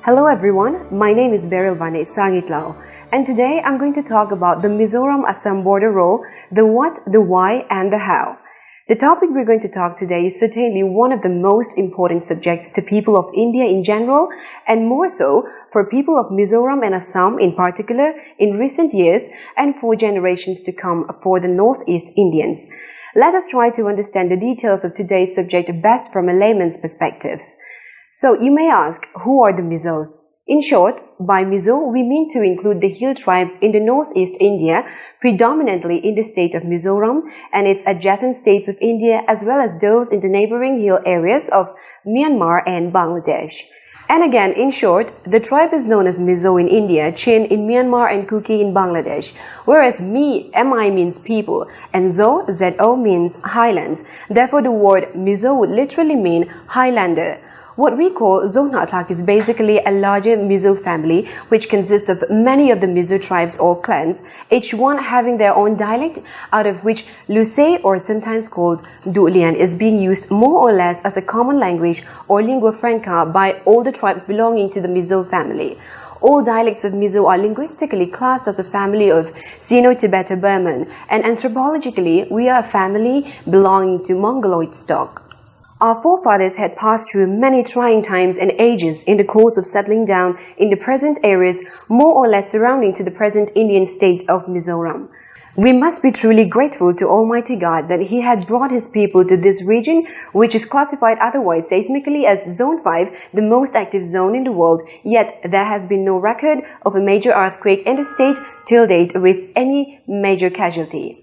Hello everyone, my name is Beryl Vane Sangitlau and today I'm going to talk about the Mizoram-Assam border row, the what, the why and the how. The topic we're going to talk today is certainly one of the most important subjects to people of India in general and more so for people of Mizoram and Assam in particular in recent years and for generations to come for the Northeast Indians. Let us try to understand the details of today's subject best from a layman's perspective. So you may ask, who are the Mizos? In short, by Mizo we mean to include the hill tribes in the northeast India, predominantly in the state of Mizoram and its adjacent states of India as well as those in the neighboring hill areas of Myanmar and Bangladesh. And again, in short, the tribe is known as Mizo in India, Chin in Myanmar and Kuki in Bangladesh, whereas Mi, Mi means people, and Zo, Zo means highlands. Therefore, the word Mizo would literally mean highlander. What we call Zohnahthlak is basically a larger Mizo family which consists of many of the Mizo tribes or clans, each one having their own dialect, out of which Lusei or sometimes called Duhlian is being used more or less as a common language or lingua franca by all the tribes belonging to the Mizo family. All dialects of Mizo are linguistically classed as a family of Sino-Tibeto-Burman, and anthropologically we are a family belonging to Mongoloid stock. Our forefathers had passed through many trying times and ages in the course of settling down in the present areas more or less surrounding to the present Indian state of Mizoram. We must be truly grateful to Almighty God that He had brought His people to this region, which is classified otherwise seismically as Zone 5, the most active zone in the world, yet there has been no record of a major earthquake in the state till date with any major casualty.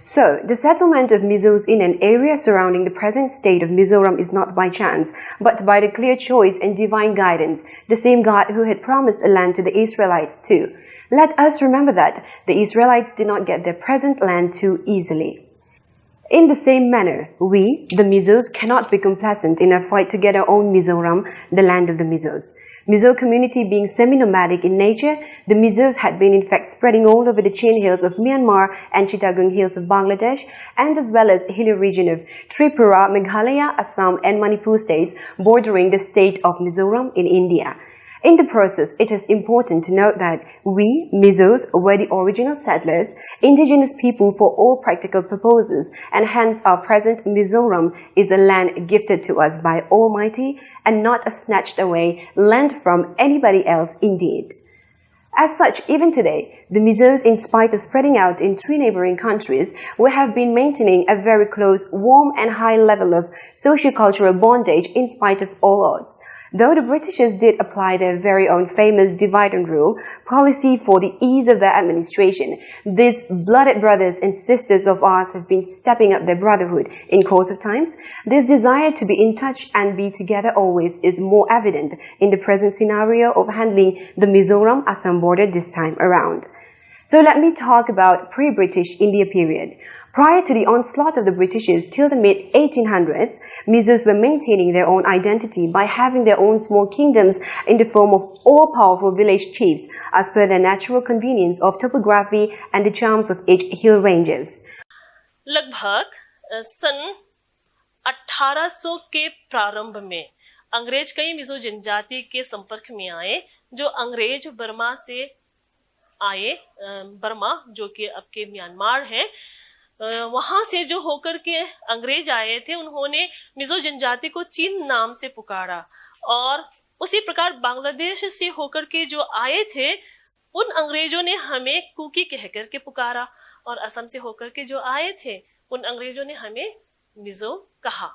So, the settlement of Mizos in an area surrounding the present state of Mizoram is not by chance, but by the clear choice and divine guidance, the same God who had promised a land to the Israelites too. Let us remember that the Israelites did not get their present land too easily. In the same manner, we, the Mizos, cannot be complacent in our fight to get our own Mizoram, the land of the Mizos. Mizo community being semi-nomadic in nature, the Mizos had been in fact spreading all over the Chin Hills of Myanmar and Chittagong Hills of Bangladesh, and as well as hilly region of Tripura, Meghalaya, Assam and Manipur states bordering the state of Mizoram in India. In the process, it is important to note that we, Mizos, were the original settlers, indigenous people for all practical purposes, and hence our present Mizoram is a land gifted to us by Almighty and not a snatched away land from anybody else indeed. As such, even today, the Mizos, in spite of spreading out in three neighboring countries, we have been maintaining a very close, warm and high level of socio-cultural bondage in spite of all odds. Though the Britishers did apply their very own famous divide and rule policy for the ease of their administration, these blooded brothers and sisters of ours have been stepping up their brotherhood in course of times. This desire to be in touch and be together always is more evident in the present scenario of handling the Mizoram-Assam border this time around. So let me talk about pre-British India period. Prior to the onslaught of the Britishers till the mid-1800s, Mizos were maintaining their own identity by having their own small kingdoms in the form of all-powerful village chiefs as per their natural convenience of topography and the charms of each hill ranges. लगभग सन 1800 के प्रारंभ में अंग्रेज कई मिजो जनजाति के संपर्क में आए, जो अंग्रेज बर्मा से आए, बर्मा जो कि अब के म्यांमार है, वहां से जो होकर के अंग्रेज आए थे, उन्होंने मिजो जनजाति को चीन नाम से पुकारा और उसी प्रकार बांग्लादेश से होकर के जो आए थे, उन अंग्रेजों ने हमें कुकी कह करके पुकारा और असम से होकर के जो आए थे, उन अंग्रेजों ने हमें मिजो कहा।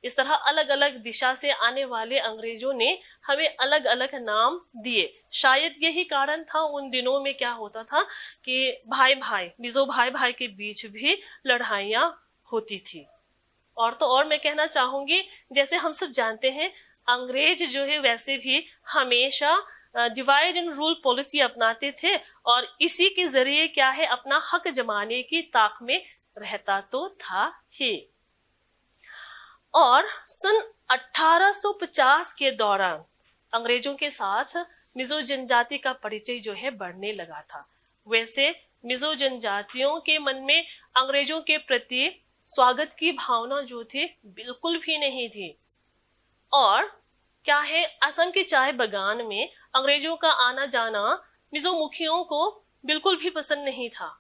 इस तरह अलग अलग दिशा से आने वाले अंग्रेजों ने हमें अलग अलग नाम दिए। शायद यही कारण था, उन दिनों में क्या होता था कि भाई भाई, मिजो भाई भाई के बीच भी लड़ाइयाँ होती थी। और तो और मैं कहना चाहूंगी, जैसे हम सब जानते हैं, अंग्रेज जो है वैसे भी हमेशा divide and rule policy अपनाते थे और इसी के जरिए क्या है, अपना हक जमाने की ताक में रहता तो था ही। और सन 1850 के दौरान अंग्रेजों के साथ मिजो जनजाति का परिचय जो है बढ़ने लगा था। वैसे मिजो जनजातियों के मन में अंग्रेजों के प्रति स्वागत की भावना जो थी, बिल्कुल भी नहीं थी और क्या है, असम के चाय बगान में अंग्रेजों का आना जाना मिजो मुखियों को बिल्कुल भी पसंद नहीं था।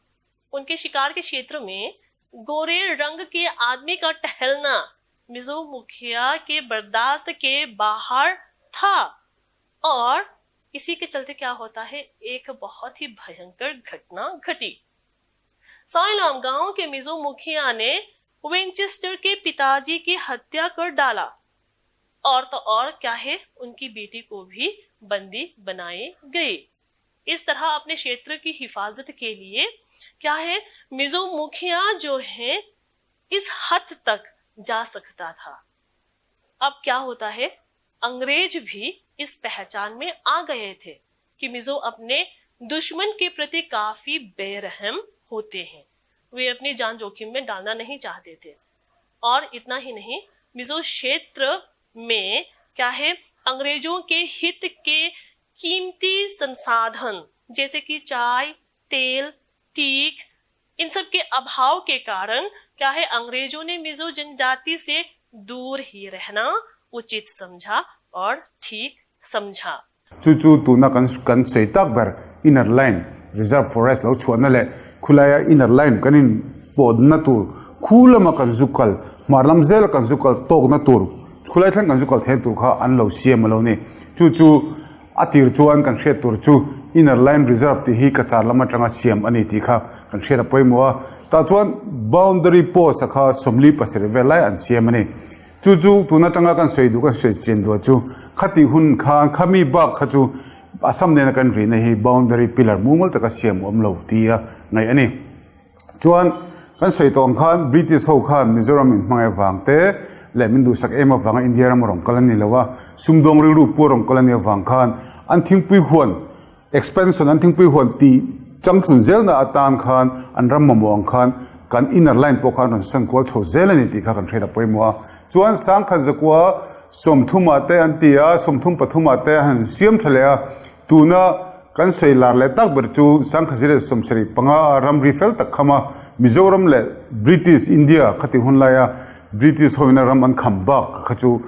उनके शिकार के क्षेत्र में गोरे रंग के आदमी का टहलना मिजो मुखिया के बर्दाश्त के बाहर था और इसी के चलते क्या होता है, एक बहुत ही भयंकर घटना घटी। साइलाम गांव के मिजो मुखिया ने विंचेस्टर के पिताजी की हत्या कर डाला और तो और क्या है, उनकी बेटी को भी बंदी बनाई गई। इस तरह अपने क्षेत्र की हिफाजत के लिए क्या है, मिजो मुखिया जो है इस हद तक जा सकता था। अब क्या होता है, अंग्रेज भी इस पहचान में आ गए थे कि मिजो अपने दुश्मन के प्रति काफी बेरहम होते हैं, वे अपनी जान जोखिम में डालना नहीं चाहते थे। और इतना ही नहीं, मिजो क्षेत्र में क्या है, अंग्रेजों के हित के कीमती संसाधन जैसे कि चाय, तेल, तीक, इन सब के अभाव के कारण क्या है, अंग्रेजों ने मिजो जनजाति से दूर ही रहना उचित समझा और ठीक समझा। Chu chu tuna kan kan sawi tak ber inner line reserve forest lo chhuahna leh khulaia inner line kan in pawhna tur khu lama kan zu kal hmar lam zela kan zu kal tawkna tur khulai thleng kan zu kal theih tur kha an lo siam a lo ni. Chu chu a tir chuan kan hriat tur chu inner line reserve tih hi Cachar lam atanga siam a ni tih kha kan hriat a pawimawh a. Tah chuan boundary post a kha 47 vel lai an siam a ni. Chu chu tun atanga kan sawi duh kan sawi chian duh chu khatih hun khan khami bak kha chu Assam nena kan rihna hi boundary pillar mumal taka siam awm lo tia ngaih a ni. Chuan kan sawi tawh ang khan British ho khan Mizoram in hmangaih avang te leh min duhsak em avanga India ram a rawn kal a ni lo a, sumdawng rilru pawh a rawn kal a nih avang khan an thingpui huan Expansion an thingpui huan tih changthlun zelna atan khan an ram mamawh ang khan kan inner line pawh kha an rawn sawn kual chho zel a ni tih kha kan hriat a pawimawh a. Chuan sangkhat zakua 30 ah te an ti a, 33 ah te a han siam tha leh a. Tuna kan sawi lar leh tak ber chu sangkhat 75 a ramri fel tak kham a, Mizoram leh British India khatih hun laia British hoina ram an kham bak kha chu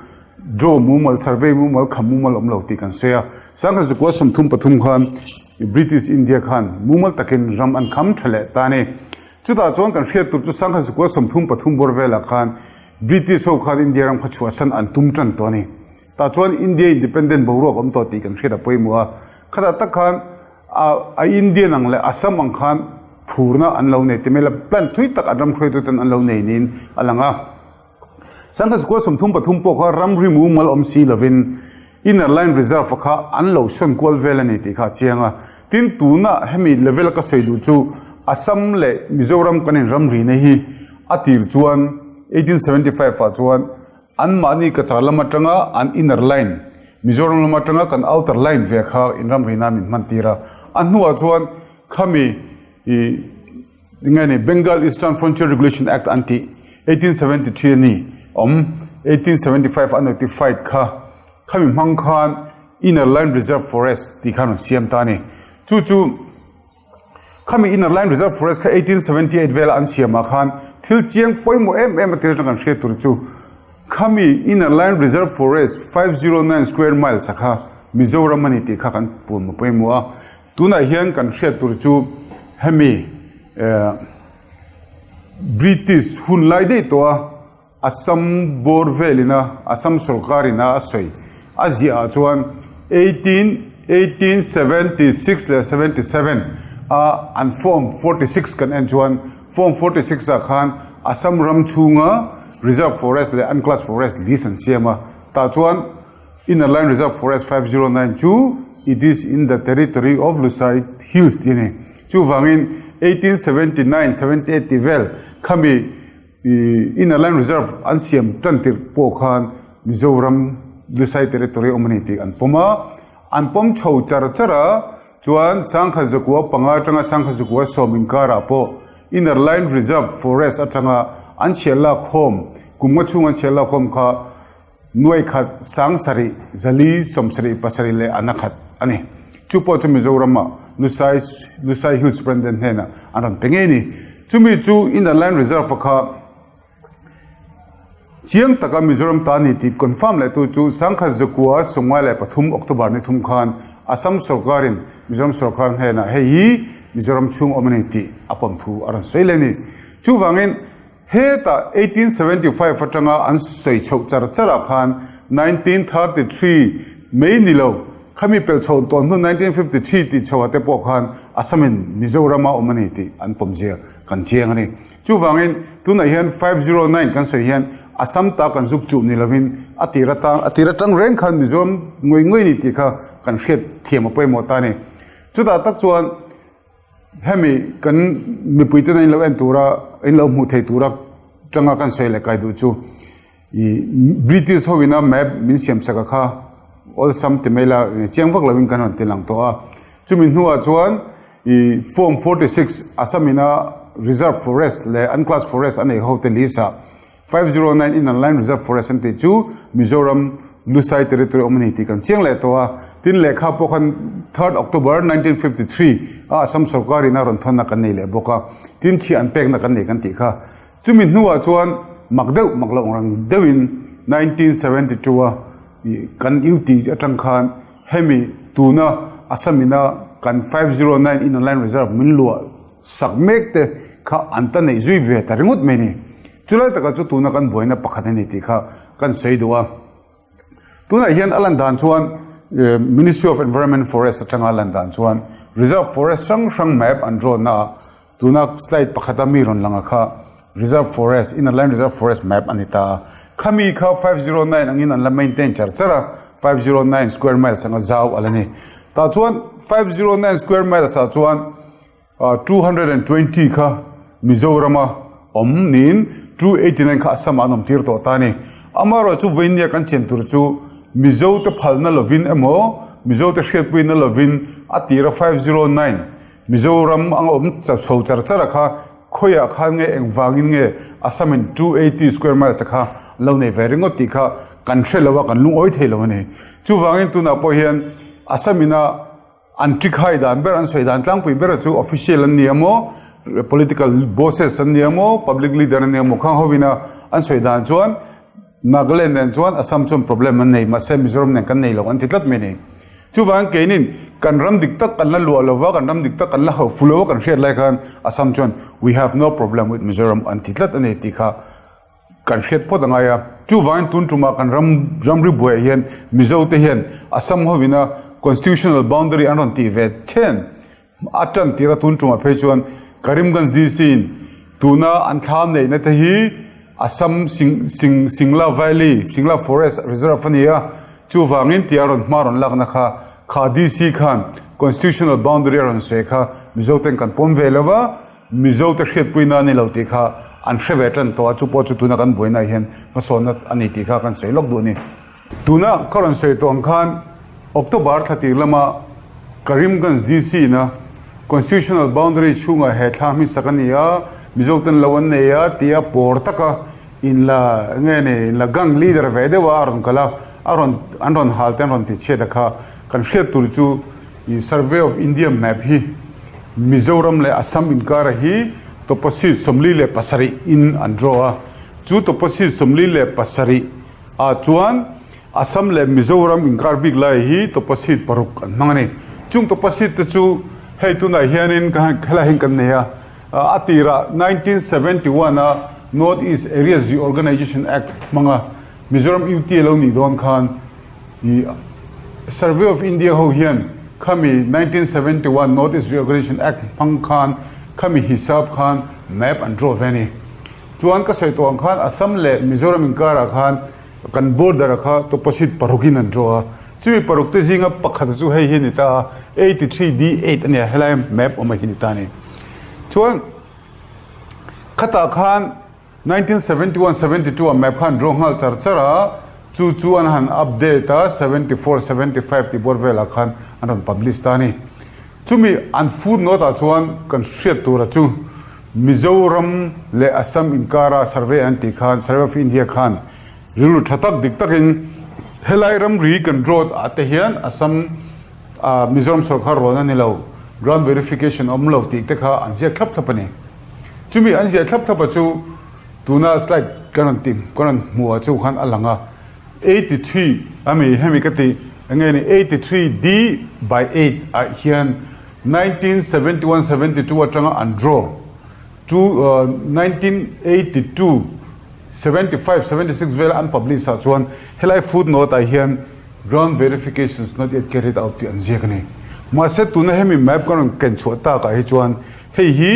Draw mumal, survey mumal, kham mumal awm lo tih kan sawi a. Sangha zakua 33 khan British India khan mumal takin ram an kham tha leh ta a ni. Chutah chuan kan hriat tur chu sangha zakua 33 bawr velah khan British ho khan India ram kha chhuahsan an tum tan tawh a ni. Tah chuan India independent boruak awm tawh tih kan hriat a pawimawh a. Khatah tak khan a Indian ang leh Assam ang khan phurna an lo nei ti mai la, plan thui tak an ram hruaituten an lo nei niin a lang a. Sangha Square 33 pawh kha ramri mumal awm si lovin Inner Line Reserve kha an lo sawn kual vel a ni tih kha a chiang a. Tin, tuna hemi level a ka sawi duh chu Assam leh Mizoram kan inramrina hi a tir chuan 1875 ah chuan anmahni Cachar lam atanga an Inner Line, Mizoram lam atanga kan Outer Line ve kha inramrina min hman tir a. A hnuah chuan khami ih Tinge ni Bengal Eastern Frontier Regulation Act an tih 1873 a ni awm 1875 a notified kha khami hmang khan Inner Line Reserve Forest tih khan rawn siam ta a ni. Chu chu khami Inner Line Reserve Forest kha 1878 vela an siamah khan thil chiang pawimawh em em a tir atang kan hriat tur chu khami Inner Line Reserve Forest 509 square miles a kha Mizoram a ni tih kha kan pun pawimawh a. Tunah hian kan hriat tur chu hemi British hun lai daih tawh a Assam bawr velina Assam sorkarina a sawi a ziah ah chuan 1876 leh 77 a an form 46 kan en chuan form 46 ah khan Assam ram chhunga reserve forest leh unclass forest list an siam a tah chuan Inner Line Reserve Forest 509 chu it is in the territory of Lushai Hills tih a ni. Chuvangin 1879, 78 tih vel khami Inner Line Reserve an siam tan tirh pawh khan Mizoram Lushai territory awm a ni tih an pawm a. An pawm chho char char a, chuan sangkhat zakua panga atanga sangkhat zakua sawm inkarah pawh Inner Line Reserve Forest atanga an chhiah lak khawm, kum nga chhung an chhiah lak khawm kha Nuai khat 7000 177 leh an a khat a ni. Chu pawh chu Mizorama Lusai Lusai Hill Superintendent hnenah an rawn pe ngei a ni. Chumi chu Inner Line Reserve-a kha Chiang taka Mizoram ta ni tih confirm leh tu chu 1993 October ni thum khan Assam sorkarin Mizoram sorkar hnenah hei hi Mizoram chhung awm a ni tih a pawm thu a rawn sawi leh a ni. Chuvangin hetah 1875 atanga an sawi chhoh char charah khan 1933 mai ni lo khami pelh chhoh tawn hnu 1953 tih chhohah te pawh khan Assamin Mizorama awm a ni tih an pawmzia kan chiang a ni. Chuvangin, tunah hian 509 kan sawi hian Assam ta kan zuk chuh ni lovin a tir atang a tir atang reng khan Mizoram ngawih ngawih ni tih kha kan hriat thiam a pawimawh ta a ni. Chutah tak chuan hemi kan mipui tena in lo en tura in lo hmuh thei tura tanga kan sawi leh kai duh chu i British hovina map min siam sak a kha awlsam ti mai la chiang vak lovin kan rawn ti lang tawh a. Chumi hnuah chuan i Form 46 Assam ina Reserve Forest leh Unclassed Forest a nei ho te list ah 509 Inner Line Reserve Forest an tih chu Mizoram Lusai Territory awm a ni tih kan chiang leh tawh a. Tin lehkha pawh khan Third October 1953 a Assam sorkar ina rawn thawnna kan nei leh bawk a. Tin chhiah an pekna kan nei kan tih kha. Chumi hnuah chuan mak deuh mak loh rang deuhin 1972 a kan UT atang khan hemi tuna Assam ina kan 509 Inner Line Reserve min luah sak mek te kha an ta neih zui ve ta ringawt mai a ni. Chulai takah chu tuna kan buaina pakhat a ni tih kha kan sawi duh a. Tunah hian a lan dan chuan Ministry of Environment Forest atanga a lan dan chuan Reserve Forest hrang hrang map an draw na ah tuna slide pakhata mi rawn lang a kha Reserve Forest, Inner Line Reserve Forest map a ni ta a. Khami kha 509 angin an la maintain char char a, 509 square miles anga zau a la ni. Tah chuan 509 square miles ah chuan 220 kha Mizorama awm niin 289 kha Assam ah an awm tir tawh ta a ni. Amaherawh chu vawinia kan chian tur chu Mizote phalna lovin emaw Mizote hriatpuina lovin a tira 509 Mizoram anga awm chho char char a kha khawiah khan nge engvangin nge Assam in 280 square miles a kha an lo nei ve ringawt tih kha kan hre lo a, kan lungawi thei lo a ni. Chuvangin tunah pawh hian Assam ina An trikhai dan ber, an sawi dan tlangpui bera chu official an ni emaw, political bosses an ni emaw, public leader an ni emaw khang hovin a an sawi dan chuan Nagaland nen chuan Assam chuan problem an nei mahse Mizoram nen kan nei lo an ti tlat mai a ni. Chuvang keinin kan ram dik tak kan la luah lova, kan ram dik tak kan la hauh fu lova kan hriat lai khan Assam chuan we have no problem with Mizoram an ti tlat a ni tih kha Kan hriat phawt a ngai a, chuvangin tun tumah kan ram ramri buaiah hian Mizo te hian Assam hovina Constitutional Boundary an rawn tih ve chhen a tan tir a, tun tumah phei chuan Karimganj DC in tuna an thlam neihna te hi Assam Sing Sing Singla Valley Singla Forest Reserve a ni a, chuvangin tia rawn hma rawn lakna kha kha DC khan Constitutional Boundary a rawn sawi kha Mizo ten kan pawm ve lo va, Mizo te hriatpuina a ni lo tih kha an hre ve tan tawh a, chu pawh chu tuna kan buaina hian hmasawnna a ni tih kha kan sawi lawk duh a ni. Tuna ka rawn sawi tawh ang khan October thla tir lama Karimganj DC ina Constitutional Boundary chhungah he thla hmingsak a ni a, Mizo ten lo an nei a tia pawr taka inla nge ni inla gang leader ve deuh a a rawn kal a, a rawn an rawn hal te an rawn tichhiat a kha kan hriat tur chu Survey of India map hi Mizoram leh Assam inkara hi tawpahsit 47 in an draw a, chu tawpahsit 47 ah chuan Assam leh Mizoram inkar bik lai hi tawpahsit paruk an hmang a ni. Chung tawpahsit te chu hei tunah hianin ka han helai hian kan nei a, a tirah 1971 a North East Areas Reorganisation Act hmanga Mizoram UT a lo nih dawn khan I Survey of India ho hian khami 1971 North East Reorganisation Act hmang khan khami hisap khan map an draw ve a ni. Chuan ka sawi tawh ang khan Assam leh Mizoram inkarah khan kan border kha tawpahrit parukin an draw a. Chumi paruk te zinga pakhat chu hei hi a ni ta a, 83 D8 a nia helai map awm hi a ni ta a ni. Chuan khatah khan 1971, 72 ah map kha an draw nghal char char a, chu chu an han update a, 74, 75 tih bawr velah khan an rawn publish ta a ni. Chumi an footnote ah chuan kan hriat tura chu Mizoram leh Assam inkara survey an tih khan Survey of India khan rilru tha tak dik takin helai ramri kan draw ah te hian Assam ah Mizoram sorkar rawn a ni lo, ground verification awm lo tih te kha an ziak thlap thlap a ni. Chumi an ziah thlap thlap a chu tuna slide. kan rawn tih kan rawn hmuh ah chu khan a lang a, 83 ami hemi ka tih eng nge ni 83 D by 8 ah hian 1971 72 atanga an draw chu 1982 75 76 vela an publish ah chuan helai footnote ah hian ground verifications not yet carried out tih an ziak a ni. Mahse tuna hemi map kan rawn ken chhuah tak ah hi chuan hei hi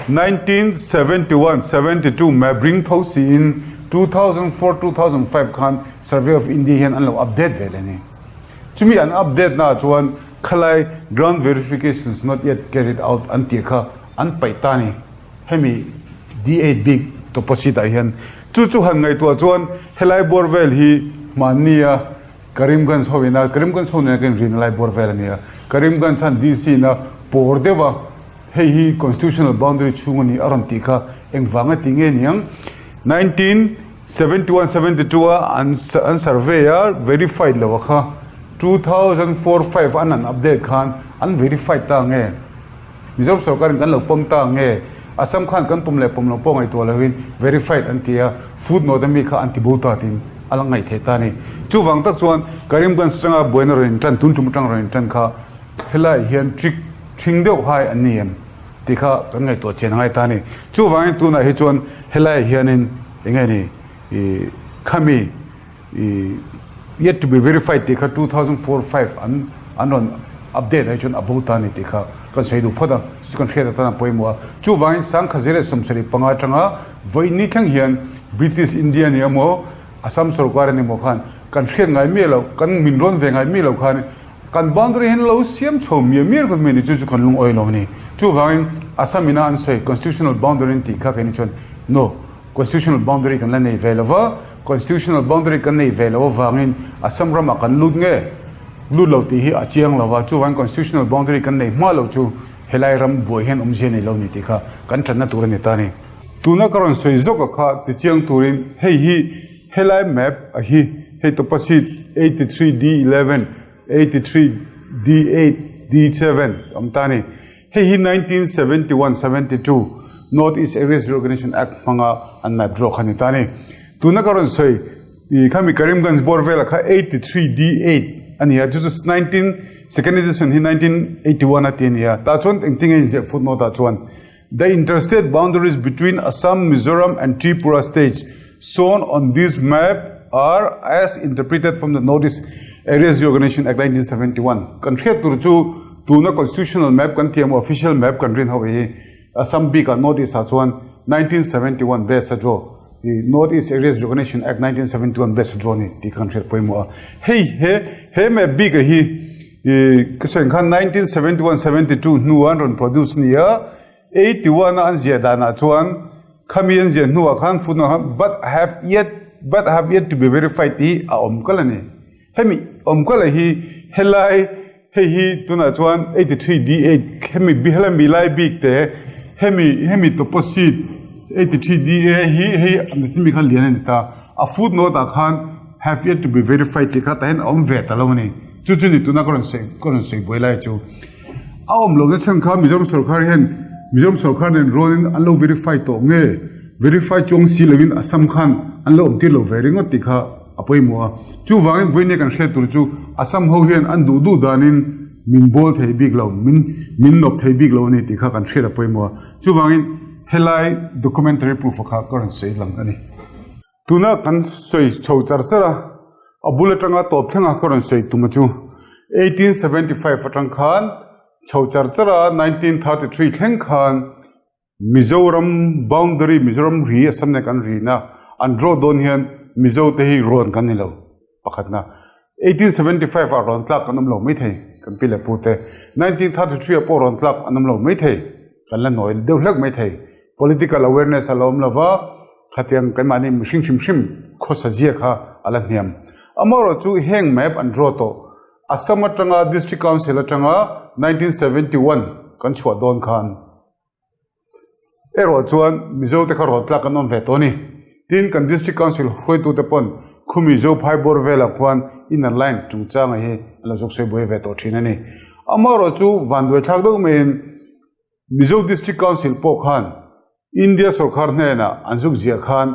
1971 72 map ring tho siin 2004 2005 khan Survey of India hian an lo update ve leh a ni. Chumi an update na ah chuan khalai ground verifications not yet carried out an tih kha an paih ta a ni. Hemi D8 bik toposheet ah hian chu chu han ngaihtuah chuan helai bawr vel hi hmannia Karimganj ho ina Karimganj ho nena ka inrina lai bawr vel a nia. Karimganj han DC ina pawr deuh a hei hi constitutional boundary chhung a ni a rawn tih kha engvanga tih nge niang 1971 72 a an an survey a verified lo a kha 2004 5 an an update khan an verified ta nge. Mizoram sorkarin kan lo pawm ta nge? Assam khan kan pawm leh pawm lo pawh ngaihtuah loin verified an ti a, food note a mi kha an ti bo ta tiin a la ngaih theih ta a ni. Chuvang tak chuan Karimganj atanga buaina rawn intan, tun tum atanga rawn intan kha helaiah hian trick thing deuh hai an ni em tih kha kan ngaihtuah chian a ngai ta a ni. Chuvangin tunah hi chuan helaiah hianin eng nge ni ih khami ih yet to be verified tih kha 2004-5 an an rawn update ah hi chuan a bo ta a ni tih kha kan sawi duh phawt a, chu kan hriat atan a pawimawh a. Chuvangin 1975 atanga vawiin thleng hian British India ni emaw Assam sorkar a ni maw khan kan hriat ngai miah loh, kan min rawn ve ngai miah loh khan kan boundary hian lo siam chho miah miah ringawt mai a ni, chu chu kan lungawi lo a ni. Chuvangin Assam ina an sawi constitutional boundary an tih kha keini chuan no, constitutional boundary kan la nei ve lo va, Constitutional boundary kan nei ve lo avangin Assam ramah kan lut nge lut lo tih hi a chiang lo va, chuvangin constitutional boundary kan nei hma lo chu helai ram buai hian awmzia nei lo ni tih kha kan tanna tur a ni ta a ni. Tuna ka rawn sawi zawk a kha tichiang turin hei hi helai map a hi hei topasheet 83 D11, 83 D8, D7 awm ta a ni. Hei hi 1971, 72 North East Areas Reorganisation Act hmanga an map draw kha a ni ta a ni. Tuna ka rawn sawi i khami Karimganj bawr velah kha 83 D8 a ni a, chu chu 19 second edition hi 1981 a ti a ni a. Tah chuan engtin nge inziah footnote ah chuan The interstate boundaries between Assam, Mizoram and Tripura states shown on this map are as interpreted from the North East Areas Reorganisation Act 1971. Kan hriat tur chu tuna constitutional map kan tih emaw official map kan rin ho hi Assam bikah North East ah chuan 1971 base a draw i North East Areas Reorganisation Act 1971 base a draw ni tih kha kan hriat pawimawh a. Hei he he map bik a hi i ka sawi ang khan 1971 72 hnu an rawn produce ni a 81 a an ziah danah chuan Khami an ziah hnuah khan footnote khan but have yet but have yet to be verified tih hi a awm kalh a ni. Hemi awm kalh hi helai hei hi tunah chuan 83 D8 hemi helai mi lai bik te hemi hemi toposheet 83 DA hi hei an ti mi kha lian a ni ta. A footnote ah khan have yet to be verified tih kha tah hian a awm ve ta lo a ni. Chu chu ni tuna ka rawn sawi ka rawn sawi buai lai chu. A awm lohna chhan kha Mizoram sorkar hian Mizoram sorkar nen rualin an lo verify tawh nge? Verify chuang si loin Assam khan an lo awmtir lo ve ringawt tih kha a pawimawh a. Chuvangin vawiin kan hriat tur chu Assam ho hian an duh duh danin min bawl thei bik lo, min min nawp thei bik lo a ni tih kha kan hriat a pawimawh a. Chuvangin helai documentary proof kha ka rawn sawi lang a ni. Tuna kan sawi chho char char a, a bul atanga tawp thlenga ka rawn sawi tum a chu 1875 atang khan chho char char a 1933 thleng khan Mizoram boundary Mizoram ri Assam nen kan rina an draw dawn hian Mizo te hi rawn kan ni lo pakhatna 1875 ah rawn tlak kan awm lo maithei kan pi leh pu te 1933 ah pawh rawn tlak an awm lo maithei kan la nawi deuh hlek maithei political awareness a la awm lova Khatiang keimahni mihring hrim hrim khawsa zia kha a la hniam. Amaherawh chu heng map an draw tawh. Assam atanga District Council atanga 1971 kan chhuah dawn khan erawh chuan Mizo te kha rawn tlak kan awm ve tawh a ni. Tin, kan District Council hruaitute pawn khumi Zophai bawr velah khuan inner line chungchanga hi an lo zawk sawi buai ve tawh thin a ni. Amaherawh chu vanduaithlak deuh maiin Mizo District Council pawh khan India sorkar hnenah an zuk ziah khan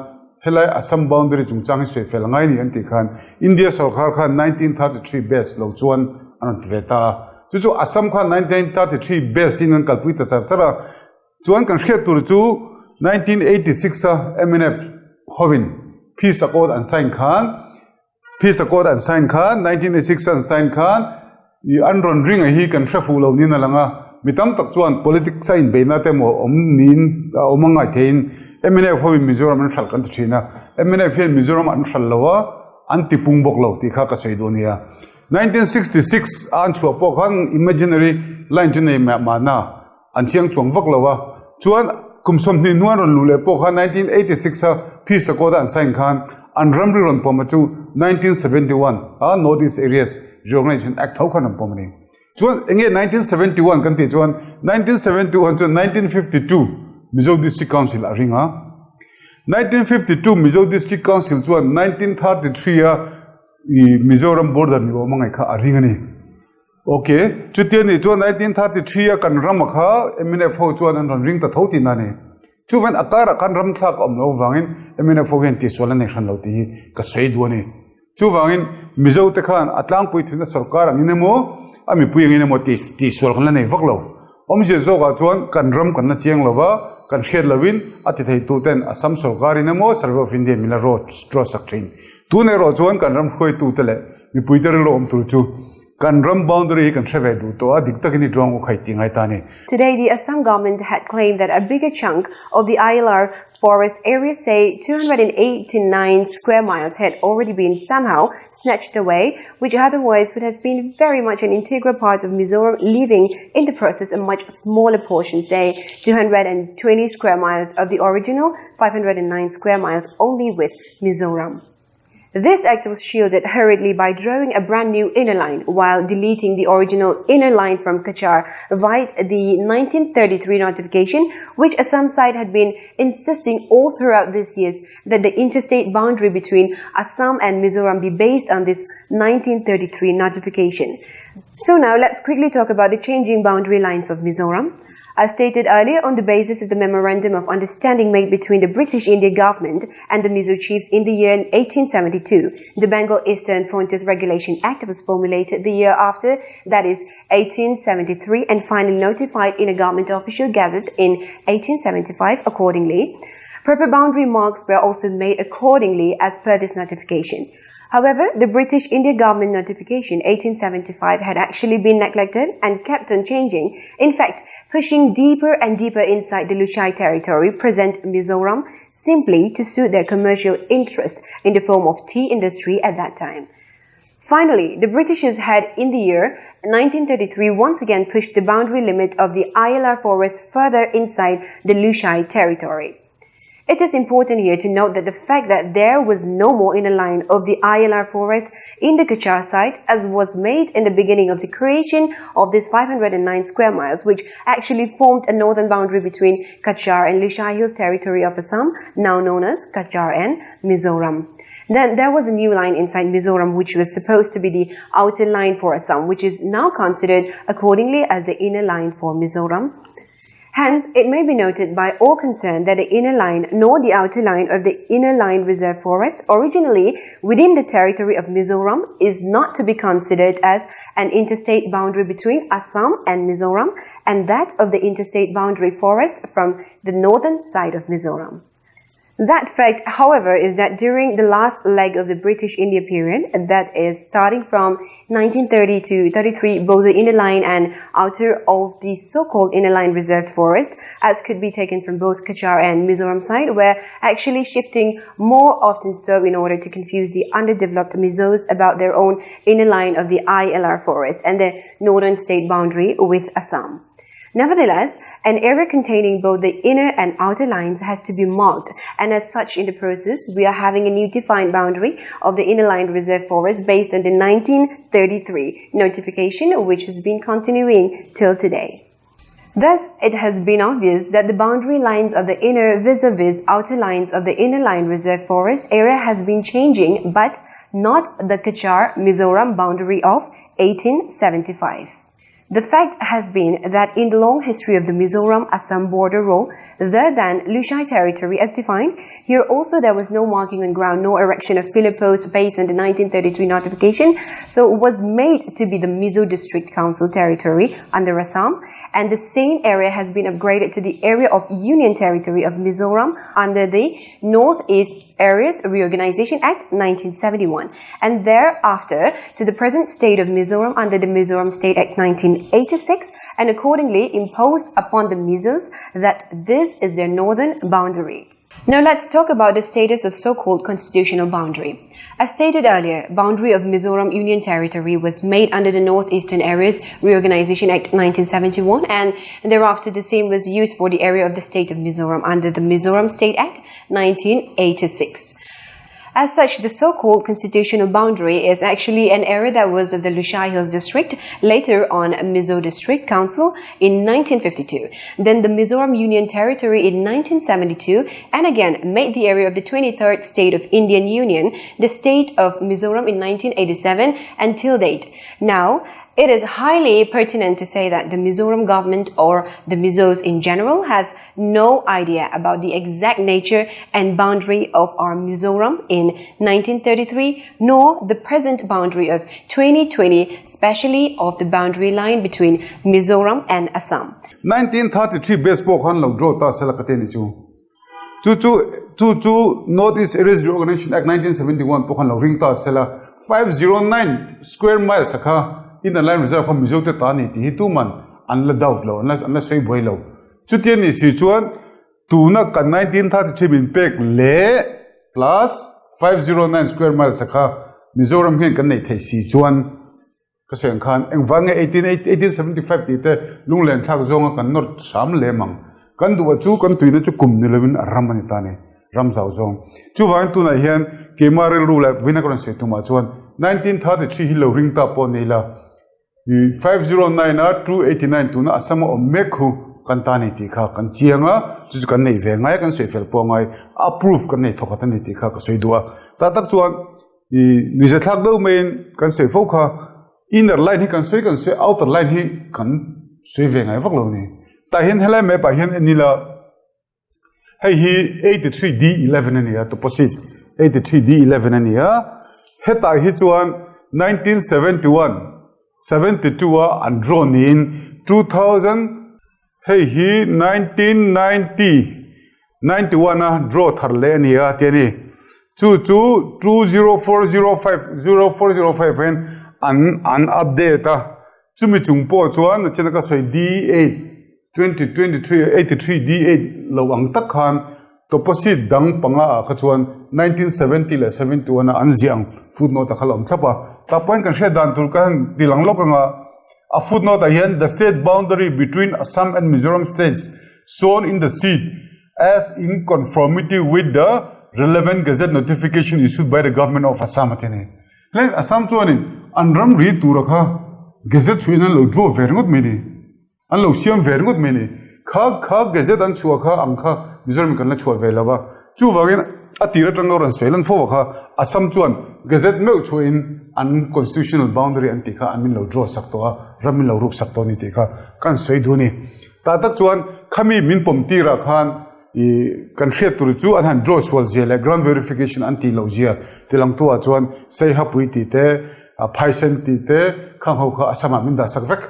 Helai Assam boundary chungchang hi sawi fel ngai ni an tih khan India sorkar khan 1933 base lo chuan an rawn ti ve ta a. Chu chu Assam khan 1933 base in an kalpui ta char char a. Chuan kan hriat tur chu 1986 a mnf hovin Peace Accord an sign khan Peace Accord an sign khan 1986 a an sign khan i an rawn ring a hi kan hre fuh lo niin a lang a. Mi tam tak chuan politics a inbeihna te emaw awm niin a awm a ngai theiin mnf hovin Mizoram an hralh kan ti thin a. Mnf hian Mizoram an hralh lo a, an tipung bawk lo tih kha ka sawi duh a nia. 1966 a an chhuah pawh khan imaginary line chu nei mahna An chiang chuang vak lo a, chuan kum 20 hnuai an rawn luh leh pawh khan 1986 a Peace Accord a an sign khan an ramri rawn pawm a chu 1971 a North East Areas Reorganization Act tho khan an pawm a ni. Chuan enge 1971 kan tih chuan 1971 chuan 1952 Mizo District Council a ring a, 1952 Mizo District Council chuan 1933 a Mizoram border ni awm a ngaih kha a ring a ni. Ok, chutia nih chuan 1933 a kan ram a kha mnf ho chuan an rawn ring ta tho tihna a ni. Chuvan a karah khan ram thlak a awm loh avangin mnf ho hian tihsual an nei hran lo tih hi ka sawi duh a ni. Chuvangin Mizo te khan a tlangpui thilna sorkar angin emaw a mipui angin emaw tih tihsual kan la nei vak lo. Awmzia zawkah chuan kan ram kan la chiang lo va, kan hriat lohin a ti thei tu ten Assam sorkarin emaw Survey of India min la draw sak thin. Tun erawh chuan kan ram hruaitute leh mipuite rilru awm tur chu Kan ram boundary hi kan hre ve duh tawh a, dik takin i drawng u khai tih ngai ta a ni. Today, the Assam government had claimed that a bigger chunk of the ILR forest area, say 289 square miles, had already been somehow snatched away, which otherwise would have been very much an integral part of Mizoram, leaving in the process a much smaller portion, say 220 square miles of the original 509 square miles only with Mizoram. This act was shielded hurriedly by drawing a brand new inner line while deleting the original inner line from Cachar via the 1933 notification, which Assam side had been insisting all throughout these years that the interstate boundary between Assam and Mizoram be based on this 1933 notification. So now let's quickly talk about the changing boundary lines of Mizoram. As stated earlier, on the basis of the Memorandum of Understanding made between the British India government and the Mizo chiefs in the year 1872, the Bengal Eastern Frontiers Regulation Act was formulated the year after, that is 1873, and finally notified in a government official gazette in 1875 accordingly. Proper boundary marks were also made accordingly as per this notification. However, the British India government notification 1875 had actually been neglected and kept on changing, in fact, pushing deeper and deeper inside the Lushai territory, present Mizoram, simply to suit their commercial interest in the form of tea industry at that time. Finally, the Britishers had, in the year 1933, once again pushed the boundary limit of the ILR forest further inside the Lushai territory. It is important here to note that the fact that there was no more inner line of the ILR forest in the Cachar site as was made in the beginning of the creation of this 509 square miles, which actually formed a northern boundary between Cachar and Lushai Hills territory of Assam, now known as Cachar and Mizoram. Then there was a new line inside Mizoram which was supposed to be the outer line for Assam, which is now considered accordingly as the inner line for Mizoram. Hence, it may be noted by all concerned that the inner line nor the outer line of the inner line reserve forest originally within the territory of Mizoram is not to be considered as an interstate boundary between Assam and Mizoram and that of the interstate boundary forest from the northern side of Mizoram. That fact, however, is that during the last leg of the British India period, that is starting from 1930 to 33, both the inner line and outer of the so-called inner line reserved forest, as could be taken from both Cachar and Mizoram side, were actually shifting more often so in order to confuse the underdeveloped Mizos about their own inner line of the ILR forest and the northern state boundary with Assam. Nevertheless, an area containing both the inner and outer lines has to be marked, and as such in the process, we are having a new defined boundary of the inner line reserve forest based on the 1933 notification, which has been continuing till today. Thus, it has been obvious that the boundary lines of the inner vis-a-vis outer lines of the inner line reserve forest area has been changing, but not the Cachar-Mizoram boundary of 1875. The fact has been that in the long history of the Mizoram-Assam border row, the then Lushai territory as defined, here also there was no marking on ground, no erection of pillar posts based on the 1933 notification, so it was made to be the Mizo District Council territory under Assam, and the same area has been upgraded to the area of Union Territory of Mizoram under the Northeast Areas Reorganization Act 1971, and thereafter to the present state of Mizoram under the Mizoram State Act 1986, and accordingly imposed upon the Mizos that this is their northern boundary. Now let's talk about the status of so-called constitutional boundary. As stated earlier, boundary of Mizoram Union Territory was made under the Northeastern Areas Reorganization Act 1971 and thereafter the same was used for the area of the state of Mizoram under the Mizoram State Act 1986. As such, the so-called constitutional boundary is actually an area that was of the Lushai Hills District, later on Mizo District Council in 1952, then the Mizoram Union Territory in 1972, and again made the area of the 23rd State of Indian Union, the state of Mizoram in 1987 until date. Now, it is highly pertinent to say that the Mizoram government or the Mizos in general have no idea about the exact nature and boundary of our Mizoram in 1933, nor the present boundary of 2020, especially of the boundary line between Mizoram and Assam. 1933 base pawh khan lo draw ta sela ka te ni chu. Chu chu chu chu North East Areas Reorganization Act 1971 pawh khan lo ring ta sela 509 square miles a kha Inner Line Reserve kha Mizo te ta ni tih hi tuman an la doubt lo, an la an la sawi buai lo. Chuti a nih si chuan tuna kan 1933 min pek leh plus 509 square miles a kha Mizoram hian kan neih theih si chuan Ka sawi ang khan engvang nge 1875 tih te lunglen thlak zawnga kan nawr hram lem ang. Kan duh a chu kan tuina chu kum ni lovin a ram a ni ta ni, ram zau zawng. Chuvangin tunah hian keimah rilru leh vawiina ka rawn sawi tumah chuan 1933 hi lo ring ta pawh ni ila, 509 a 289 tuna Assam a awm mek khu kan ta ni tih kha kan chiang a, chu chu kan neih ve ngai a, kan sawi fel pawh ngai, a proof kan nei thawkhat a ni tih kha ka sawi duh a. Tah tak chuan I nuihza thlak deuh maiin kan sawi fo kha, inner line hi kan sawi kan sawi, outer line hi kan sawi ve ngai vak lo ni. Tah hian helai map ah hian en ila, hei hi 83 D11 a ni a, toposite 83 D11 a ni a, hetah hi chuan 1971, 72 a an draw niin 2000, Hei hi 1990, 91 a draw thar leh a ni a ti a ni. Chu chu 20405, 0405 hian an an update a. Chumi chung pawh chuan a chena ka sawi D8, 2023, 83 D8 lo ang tak khan toposit dang panga ah kha chuan 1970 leh 71 a an ziah ang footnote a kha la awm thlap a. Tah pawhin kan hriat dan tur ka han ti lang lawk ang a. A footnote ah hian the state boundary between Assam and Mizoram states shown in the sheet as in conformity with the relevant gazette notification issued by the government of Assam a ti a ni. Heng Assam chuanin an ramri tura kha gazette chhuihin an lo draw ve ringawt mai a ni. An lo siam ve ringawt mai a ni. Kha kha gazette an chhuah kha ang kha Mizoram in kan la chhuah ve lo va. Chuvangin a tir atanga rawn sawi lan fo kha Assam chuan gazette meuh chhuahin an constitutional boundary an tih kha an min lo draw sak tawh a, ram min lo ruk sak tawh a ni tih kha kan sawi duh a ni. Tah tak chuan khami min pawm tirah khan ih kan hriat tur chu an han draw sual zia leh ground verification an tih loh zia tilangtuah chuan Seihapui tih te, Phaisen tih te khang ho kha Assam ah min dah sak vek.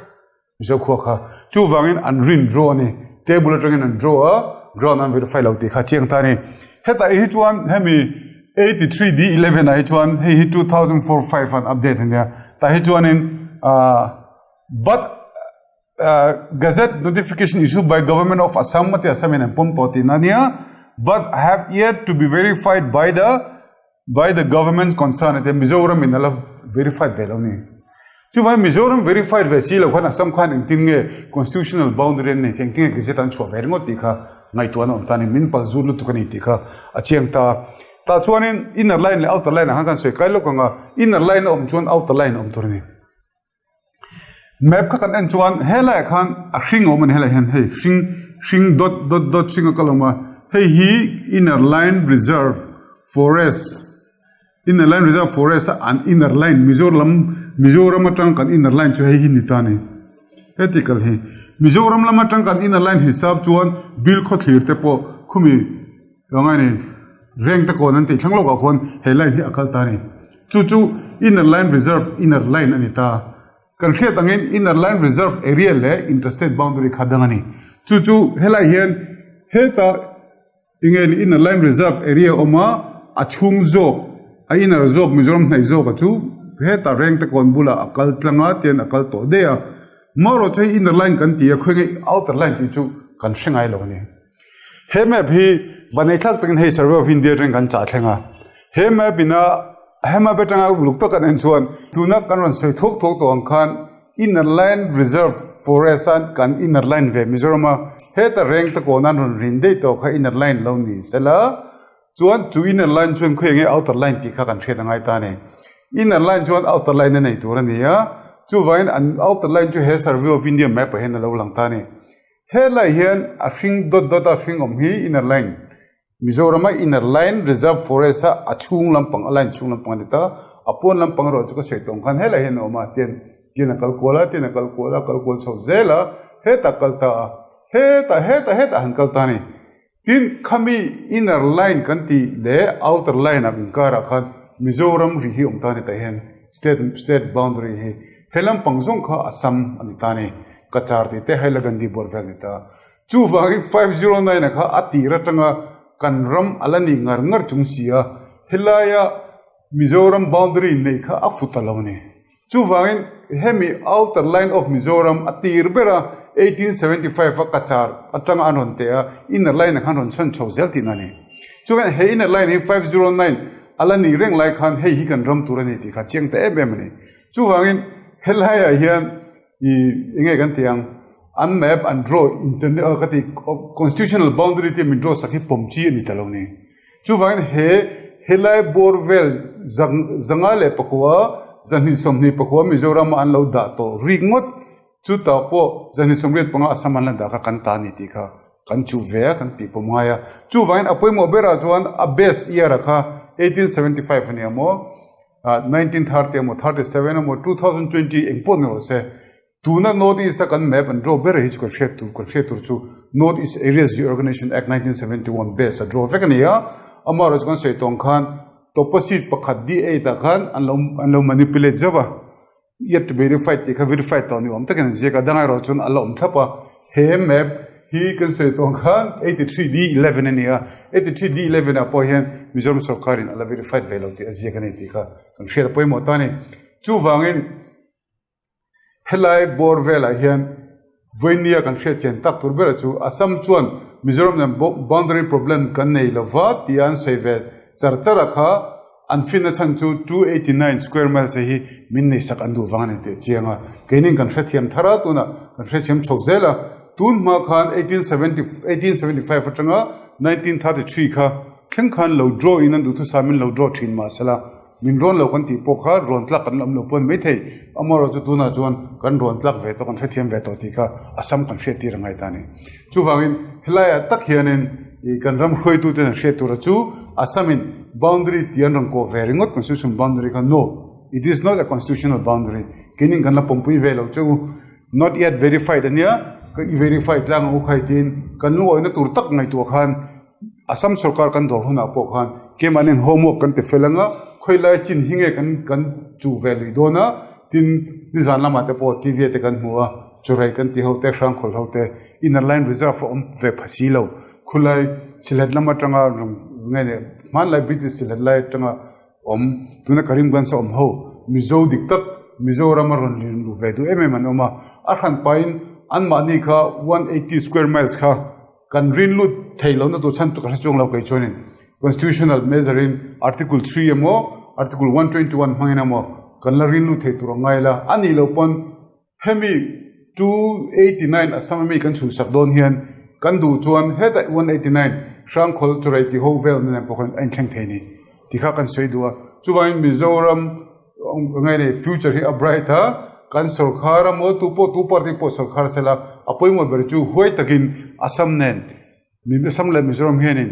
Mizo khua kha chuvangin an rin draw a ni. Table atangin an draw a, ground an verify lo tih kha chiang ta a ni. Hetah hi chuan hemi 83 D11 ah hi chuan hei hi 2004 5 an update a nia. Tah hi chuanin but gazette notification issued by government of Assam a ti Assam in an pawm tawh tihna a nia but have yet to be verified by the by the government concern a tia Mizoram in a la verified ve lo ni. Chuvangin Mizoram verified ve si lo khan Assam khan engtin nge constitutional boundary an nei thei, engtin nge gazette an chhuah ve ringawt tih kha ngaihtuah an awm ta a ni, min pal zut lutuk a ni tih kha a chiang ta. Tah chuanin inner line leh outer line ah khan kan sawi kai lawk ang a, inner line a awm chuan outer line a awm tur a ni. Map kha kan en chuan helaiah khan a hring a awm a ni helaiah hian hei hring hring dot dot dot hring a kal awm a hei hi inner line reserve forest inner line reserve forest a an inner line Mizoram Mizoram atang kan inner line chu hei hi ni ta a ni. Heti kal hi Mizoram lam atang kan inner line hisap chuan Bilkhawthlir te pawh khumi Anga ni reng te kawn an tih thlang lawkah khuan he line hi a kal ta a ni. Chu chu inner line reserve inner line a ni ta. Kan hriat angin inner line reserve area leh interstate boundary kha dang a ni. Chu chu helai hian heta enge ni inner line reserve area awm a, a chhung zawk a inner zawk Mizoram hnaih zawk a chu heta reng te kawn bulah a kal tlang a tian a kal tawh daih a. Marawh chu hei inner line kan ti a khawi nge outer line tih chu kan hre ngai lo a ni. He map hi vanei thlak takin hei Survey of India atangin kan chah thleng a. He map ina he map atanga uluk tak kan en chuan tuna kan rawn sawi thuak thuak tawh ang khan Inner Line Reserve Forest a kan Inner Line ve Mizoram a heta reng te kawn an rawn rin daih tawh kha Inner Line lo ni sela chuan chu Inner Line chuan khawi enge Outer Line tih kha kan hriat a ngai ta a ni. Inner Line chuan Outer Line a nei tur a ni a, chuvangin an Outer Line chu he Survey of India map ah hian a lo lang ta a ni. Helai hian a hring dawt dawt a hring awm hi inner line Mizorama inner line reserve forest a a chhung lampang a line chhung lampang a ni ta a pawn lampang erawh chu ka sawi tawng khan helai hian a awm a tian tian a kal kual a tian a kal kual a kal kual chho zel a hetah kal ta a hetah hetah hetah han kal ta a ni tin khami inner line kan tih leh outer line ah inkarah khan Mizoram ri hi awm ta a ni tah hian state state boundary hi He lampang zawng kha Assam a ni ta a ni. Cachar tih te Hailakandi bawr vel a ni ta. Chuvangin 509 a kha a tir atanga kan ram a la nih ngar ngar chung si a, helaia Mizoram boundary neih kha a fu ta lo a ni. Chuvangin hemi outer line of Mizoram a tir ber a 1875 a Cachar atanga an rawn teh a, inner line ah khan rawn chhawn chho zel tihna a ni. Chuvangin he inner line hi 509 a la nih reng lai khan hei hi kan ram tur a ni tih kha chiang ta em em a ni. Chuvangin helaiah hian i enge kan tih ang an map an draw internet ka ti constitutional boundary te min draw sak hi pawm chi a ni ta lo ni. Chuvangin he helai bawr vel zanga leh pakua zahnih sawmhnih pakua Mizoram a an lo dah tawh rik ngawt chutah pawh zahnih sawmriat panga Assam an la dah kha kan ta a ni tih kha kan chuh ve a kan tih pawm ngai a. Chuvangin a pawimawh berah chuan a base year a kha 1875 a nia maw? 1930 emaw 37 emaw 2020 eng pawh ni rawh se tuna North East a kan map an draw ber hi chu kan hriat tur kan hriat tur chu North East Areas Reorganization Act 1971 base a draw vek a ni a amaherawhchu kan sawi tawng khan toposit pakhat D8 ah khan an lo an lo manipulate zauh a Yet to be verified tih kha verified tawh ni awm takin an ziak a, dang erawh chuan a la awm thlap a. He map hi kan sawi tawh ang khan 83 D 11 a ni a, 83 D 11 ah pawh hian Mizoram sorkarin a la verified ve lo tih a ziak a ni tih kha kan hriat a pawimawh ta a ni. Chuvangin helai bawr velah hian Vawinia kan hriat chian tak tur berah chu Assam chuan Mizoram nen boundary problem kan nei lova tia an sawi ve char char a kha an finna chhan chu 289 square miles hi min neisak an duh vang a ni tih a chiang a. Keinin kan hrethiam thar a, tunah kan hrethiam chho zel a. Tun hma khan 1875 atanga 1933 kha thleng khan lo draw in an duhthusam in lo draw thin mahsela Min rawn lo kan tih pawh kha rawn tlak kan la awm lo pawh a ni maithei. Amaherawhchu tunah chuan kan rawn tlak ve tawh, kan hrethiam ve tawh tih kha Assam kan hriat tir a ngai ta a ni. Chuvangin helaiah tak hianin ih kan ram hruaitute an hriat tura chu Assam-in boundary tih an rawn kawh ve ringawt constitution boundary kha no, it is not a constitutional boundary. Keinin kan la pawmpui ve lo che u. Not yet verified a nia, ka i verify tlang ang u khai tiin kan lungawihna tur tak ngaihtuah khan Assam sorkar kan dawr hunah pawh khan keimahni'n homework kan ti fel anga khawilai chin hi nge kan kan chuh ve lui dawn a, tin nizan lamah te pawh TV ah te kan hmu a, churei kan ti ho te, hrangkhawl ho te inner line reserve a awm ve pha si lo, khulai Sylhet lam atanga nge ni hmanlai British Sylhet lai atanga awm tuna Karimganj a awm ho Mizo dik tak Mizoram a rawn lin luh ve duh em em an awm a, a hranpain anmahni kha 180 square miles kha Kan rin lut thei lohna tur chhan chu ka hre chuang lo kei chuanin Constitutional measure in Article 3 emaw Article 121 hmangin emaw kan la rin lut thei tur a ngai la, a nih loh pawn hemi 289 Assam ami kan chhunsak dawn hian kan duh chuan hetah 189 Hrangkhawl Churei tih ho vel na nen pawh khan a inthleng thei ni tih kha kan sawi duh a. Chuvangin Mizoram Nge ni future hi a bright a, kan sorkar a maw tu pawh tu party pawh sorkar sela a pawimawh ber chu huai takin Assam nen Assam leh Mizoram hianin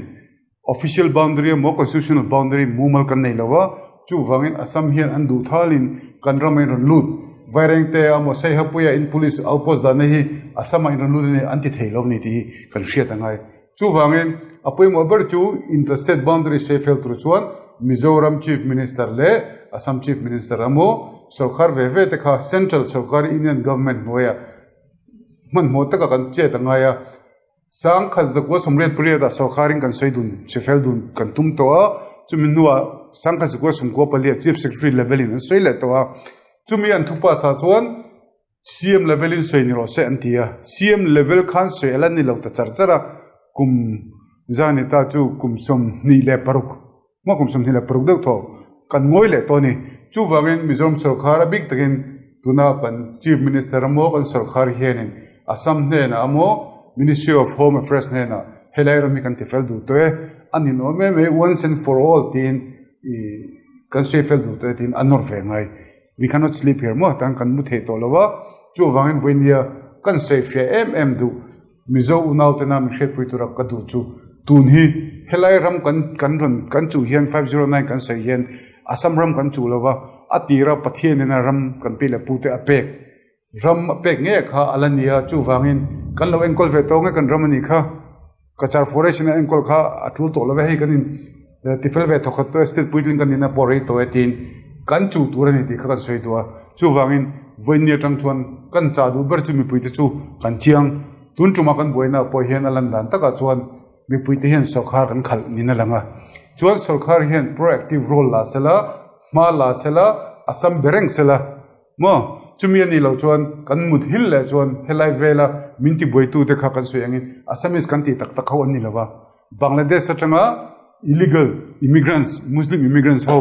official boundary emaw constitutional boundary mumal kan nei lo a, chuvangin Assam hian an duh thalin kan ram a inrawn lut. Vairengte emaw Saihapuia in police outpost dahna hi Assam ah in rawn lut a ni an ti thei lo ni tih hi kan hriat a ngai. Chuvangin a pawimawh ber chu inter-state boundary sawi fel tur chuan Mizoram Chief Minister leh Assam Chief Minister emaw sorkar ve ve te kha Central sorkar Union Government hnuaiah hmanhmawh taka kan chet a ngai a. Sangkhat zakua sawmriat pariatah sorkarin kan sawi dun, sawi fel dun kan tum tawh a, chumi hnuah sangkhat zakua sawmkua paliah Chief Secretary level in an sawi leh tawh a, chumi an thu pass ah chuan CM level in sawi ni rawh se an ti a, CM level khan sawi a la ni lo ta char char a, kum zani ta chu kum 26 Hma kum 26 deuh thaw kan ngawi leh tawh a ni. Chuvangin Mizoram sorkar a bik takin tuna kan Chief Minister emaw kan sorkar hianin Assam hnenah emaw Ministry of Home Affairs hnenah helai ram hi kan ti fel duh tawh e, a ninawm em mai once and for all tiin kan sawi fel duh tawh e tiin a nawr ve ngai. We cannot sleep here maw tan kan mu thei tawh lo a, chuvangin vawinia kan sawi fiah em em duh. Mizo unautena min hriatpui tura ka duh chu tun hi helai ram kan kan rawn kan chuh hian 509 kan sawi hian Assam ram kan chuh lova a tira Pathianina ram kan pi leh pute a pek ram a pek nge kha a la ni a chuvangin kan lo enkawl ve tawh nge kan ram a nih kha Cachar forest in a enkawl kha a tul tawh lova hei kan in tifel ve thawkhat tawh e state puitling kan nihna pawh rei tawh e tiin kan chuh tur a ni tih kha kan sawi duh a chuvangin vawiin atang chuan kan chah duh ber chu mipuite chu kan chiang tun tuma kan buaina pawh hian a lan dan takah chuan mipuite hian sawrkhar kan khalh niin a lang a chuan sawrkhar hian proactive role la sela hma la sela a sam be reng sela maw chumi a nih loh chuan kan mut hil leh chuan helai vela min tibuaitute kha kan sawi angin Assamese kan tih tak tak ho an ni lova. Bangladesh atanga illegal immigrants, Muslim immigrants ho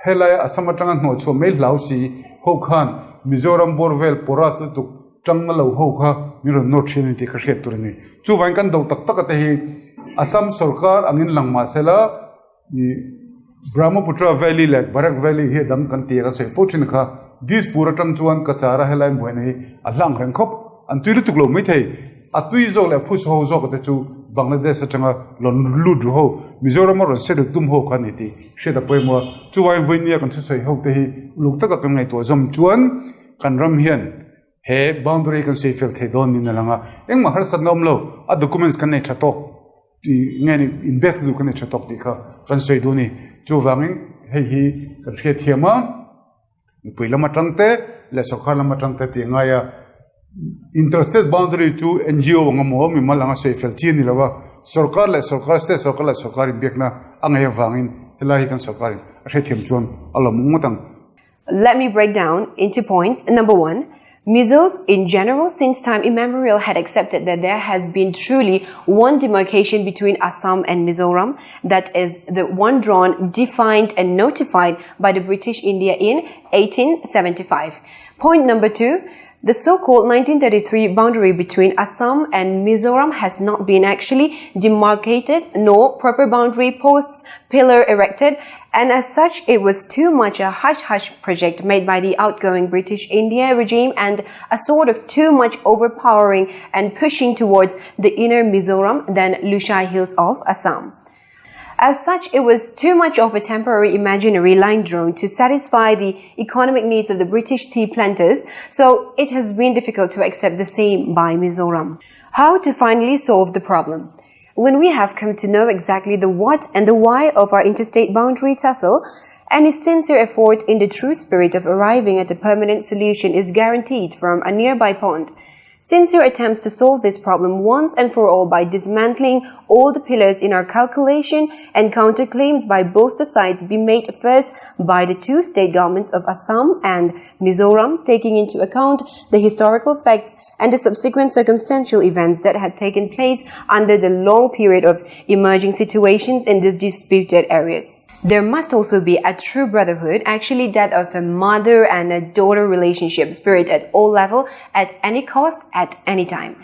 helai Assam atanga hnawhchhuah mai hlau si ho khan Mizoram bawr vel porous lutuk tang na lo ho kha min rawn nawr thin a ni tih ka hriat tur a ni. Chuvangin kan do tak tak a te hi Assam sorkar angin lang mah sela Brahmaputra Valley leh Barak Valley hi a dang kan ti a kan sawi fo thin kha. Dispur atang chuan Kachara helai buaina hi a hlang reng khawp. An tui lutuk lo maithei. A tui zawk leh a phusa ho zawk te chu Bangladesh atanga rawn lut ru ho, Mizoram a rawn settle tum ho kha a ni tih hriat a pawimawh a. Chuvangin vawinia kan thusawi ho te hi uluk taka kan ngaihtuah zawm chuan kan ram hian he boundary kan sawi fel thei dawn niin a lang a. Engmah harsatna awm lo, a documents kan nei tha tawk tih nge ni invest lutuk kan nei tha tawk tih kha kan sawi duh a ni. Chuvangin hei hi kan hriatthiam a. Mipui lam atang te leh sawrkar lam atang te tih a ngai a, interstate boundary chu NGO ang emaw mimal anga sawi fel chi a ni lo a, sawrkar leh sawrkar, state sawrkar leh sawrkar inbiakna a ngaih avangin helai hi kan sawrkarin a hrethiam chuan a lawmawm ngawt ang. Let me break down into points. Number one, Mizos in general since time immemorial had accepted that there has been truly one demarcation between Assam and Mizoram, that is the one drawn, defined and notified by the British India in 1875. Point number two, the so-called 1933 boundary between Assam and Mizoram has not been actually demarcated nor proper boundary posts pillar erected and as such it was too much a hush-hush project made by the outgoing British India regime and a sort of too much overpowering and pushing towards the inner Mizoram than Lushai Hills of Assam. As such, it was too much of a temporary imaginary line drawn to satisfy the economic needs of the British tea planters, so it has been difficult to accept the same by Mizoram. How to finally solve the problem? When we have come to know exactly the what and the why of our interstate boundary tussle, any sincere effort in the true spirit of arriving at a permanent solution is guaranteed from a nearby pond. Sincere attempts to solve this problem once and for all by dismantling all the pillars in our calculation and counterclaims by both the sides be made first by the two state governments of Assam and Mizoram, taking into account the historical facts and the subsequent circumstantial events that had taken place under the long period of emerging situations in these disputed areas. There must also be a true brotherhood, actually that of a mother and a daughter relationship spirit at all level, at any cost, at any time.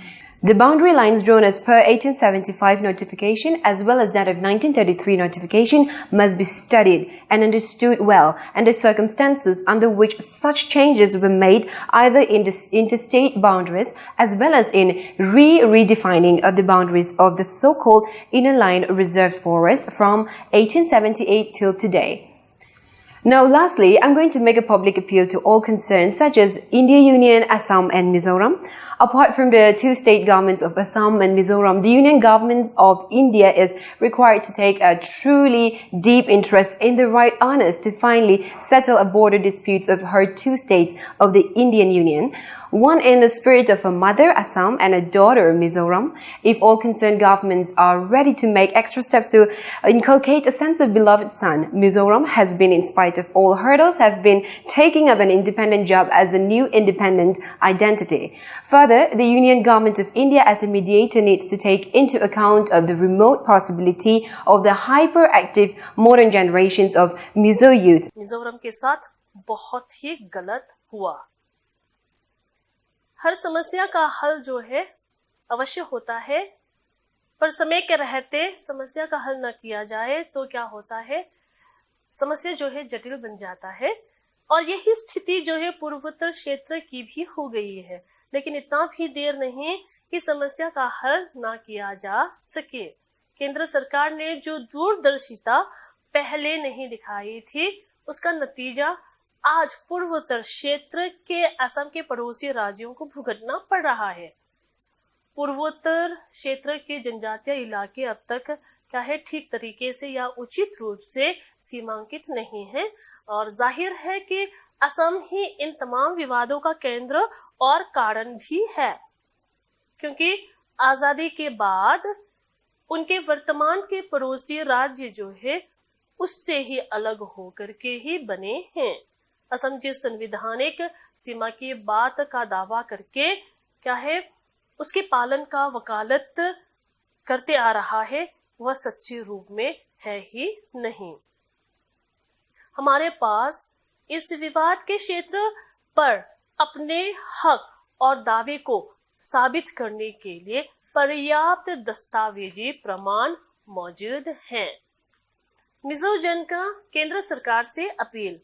The boundary lines drawn as per 1875 notification as well as that of 1933 notification must be studied and understood well and the circumstances under which such changes were made either in the interstate boundaries as well as in re-redefining of the boundaries of the so-called inner line reserved forest from 1878 till today. Now, lastly, I'm going to make a public appeal to all concerned, such as India Union, Assam, and Mizoram. Apart from the two state governments of Assam and Mizoram, the Union government of India is required to take a truly deep interest in the right honors to finally settle a border disputes of her two states of the Indian Union. One in the spirit of a mother, Assam, and a daughter, Mizoram. If all concerned governments are ready to make extra steps to inculcate a sense of beloved son, Mizoram has been, in spite of all hurdles, have been taking up an independent job as a new independent identity. Further, the Union Government of India as a mediator needs to take into account of the remote possibility of the hyperactive modern generations of Mizo youth. Mizoram के साथ बहुत ही गलत हुआ। हर समस्या का हल जो है अवश्य होता है, पर समय के रहते समस्या का हल न किया जाए तो क्या होता है, समस्या जो है जटिल बन जाता है। और यही स्थिति जो है पूर्वोत्तर क्षेत्र की भी हो गई है, लेकिन इतना भी देर नहीं कि समस्या का हल ना किया जा सके। केंद्र सरकार ने जो दूरदर्शिता पहले नहीं दिखाई थी, उसका नतीजा आज पूर्वोत्तर क्षेत्र के असम के पड़ोसी राज्यों को भुगतना पड़ रहा है। पूर्वोत्तर क्षेत्र के जनजातीय इलाके अब तक क्या है, ठीक तरीके से या उचित रूप से सीमांकित नहीं है, और जाहिर है कि असम ही इन तमाम विवादों का केंद्र और कारण भी है, क्योंकि आजादी के बाद उनके वर्तमान के पड़ोसी राज्य जो है उससे ही अलग होकर के ही बने हैं। असम जिस संवैधानिक सीमा की बात का दावा करके क्या है उसके पालन का वकालत करते आ रहा है, वह सच्चे रूप में है ही नहीं। हमारे पास इस विवाद के क्षेत्र पर अपने हक और दावे को साबित करने के लिए पर्याप्त दस्तावेजी प्रमाण मौजूद हैं। मिजो जन का केंद्र सरकार से अपील।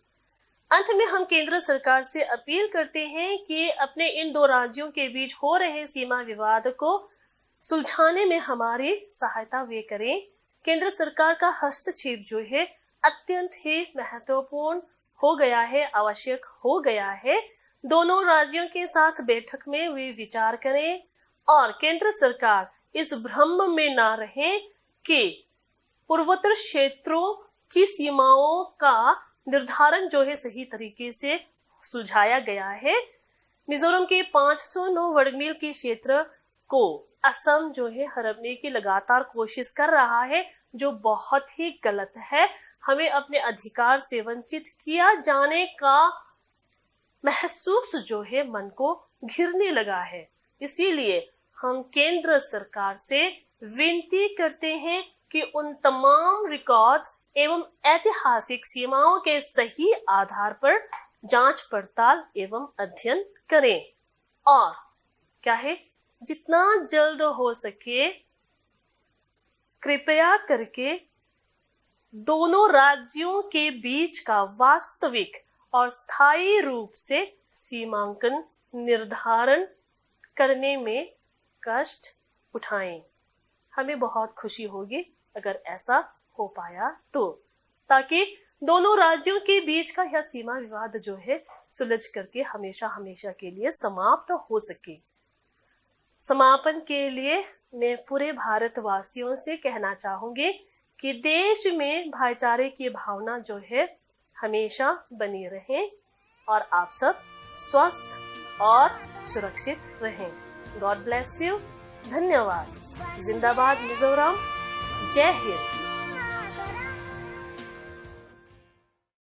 अंत में हम केंद्र सरकार से अपील करते हैं कि अपने इन दो राज्यों के बीच हो रहे सीमा विवाद को सुलझाने में हमारी सहायता वे करें। केंद्र सरकार का हस्तक्षेप जो है अत्यंत ही महत्वपूर्ण हो गया है, आवश्यक हो गया है। दोनों राज्यों के साथ बैठक में वे विचार करें और केंद्र सरकार इस भ्रम में ना रहे कि पूर्वोत्तर क्षेत्रों की सीमाओं का निर्धारण जो है सही तरीके से सुलझाया गया है। मिजोरम के 509 वर्ग मील के क्षेत्र को असम जो है हड़पने की लगातार कोशिश कर रहा है, जो बहुत ही गलत है। हमें अपने अधिकार से वंचित किया जाने का महसूस जो है मन को घिरने लगा है। इसीलिए हम केंद्र सरकार से विनती करते हैं कि उन तमाम रिकॉर्ड्स एवं ऐतिहासिक सीमाओं के सही आधार पर जांच पड़ताल एवं अध्ययन करें और क्या है जितना जल्द हो सके कृपया करके दोनों राज्यों के बीच का वास्तविक और स्थायी रूप से सीमांकन निर्धारण करने में कष्ट उठाएं। हमें बहुत खुशी होगी अगर ऐसा हो पाया तो, ताकि दोनों राज्यों के बीच का यह सीमा विवाद जो है सुलझ करके हमेशा हमेशा के लिए समाप्त हो सके। समापन के लिए मैं पूरे भारतवासियों से कहना चाहूंगी कि देश में भाईचारे की भावना जो है हमेशा बनी रहे और आप सब स्वस्थ और सुरक्षित रहें। God bless you. धन्यवाद। जिंदाबाद मिजोरम। जय हिंद।